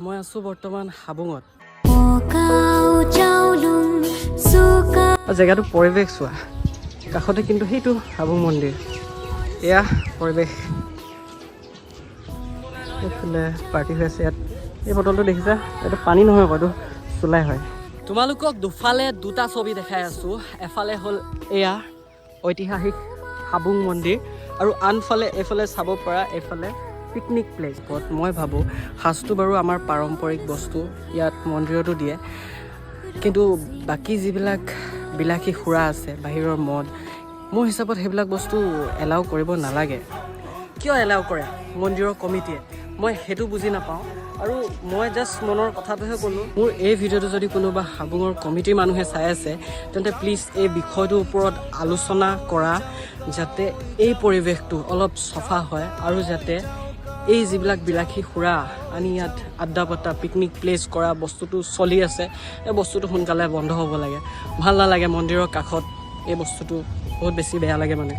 মই আছোঁ বৰ্তমান হাবুঙত। আৰু জেগাটো পৰিৱেশ চোৱা, কাষতে কিন্তু সেইটো হাবুং মন্দিৰ। এয়া পৰিৱেশ। এইফালে পাৰ্টি হৈ আছে ইয়াত। এই বটলটো দেখিছা? এইটো পানী নহয় আকৌ, এইটো চুলাই হয়। তোমালোকক দুফালে দুটা ছবি দেখাই আছোঁ। এফালে হ'ল এয়া ঐতিহাসিক হাবুং মন্দিৰ আৰু আনফালে এইফালে চাব পৰা এইফালে পিকনিক প্লেচ। মই ভাবোঁ সাজটো বাৰু আমাৰ পাৰম্পৰিক বস্তু, ইয়াত মন্দিৰতো দিয়ে। কিন্তু বাকী যিবিলাক বিলাসী সুৰা আছে, বাহিৰৰ মদ, মোৰ হিচাপত সেইবিলাক বস্তু এলাউ কৰিব নালাগে। কিয় এলাউ কৰে মন্দিৰৰ কমিটিয়ে, মই সেইটো বুজি নাপাওঁ। আৰু মই জাষ্ট মনৰ কথাটোহে ক'লোঁ। মোৰ এই ভিডিঅ'টো যদি কোনোবা হাবুঙৰ কমিটিৰ মানুহে চাই আছে, তেন্তে প্লিজ এই বিষয়টোৰ ওপৰত আলোচনা কৰা, যাতে এই পৰিৱেশটো অলপ চফা হয় আৰু যাতে এই যিবিলাক বিলাসী সুৰা আনি ইয়াত আড্ডা পতা, পিকনিক প্লেচ কৰা বস্তুটো চলি আছে, এই বস্তুটো সোনকালে বন্ধ হ'ব লাগে। ভাল নালাগে মন্দিৰৰ কাষত এই বস্তুটো, বহুত বেছি বেয়া লাগে মানে।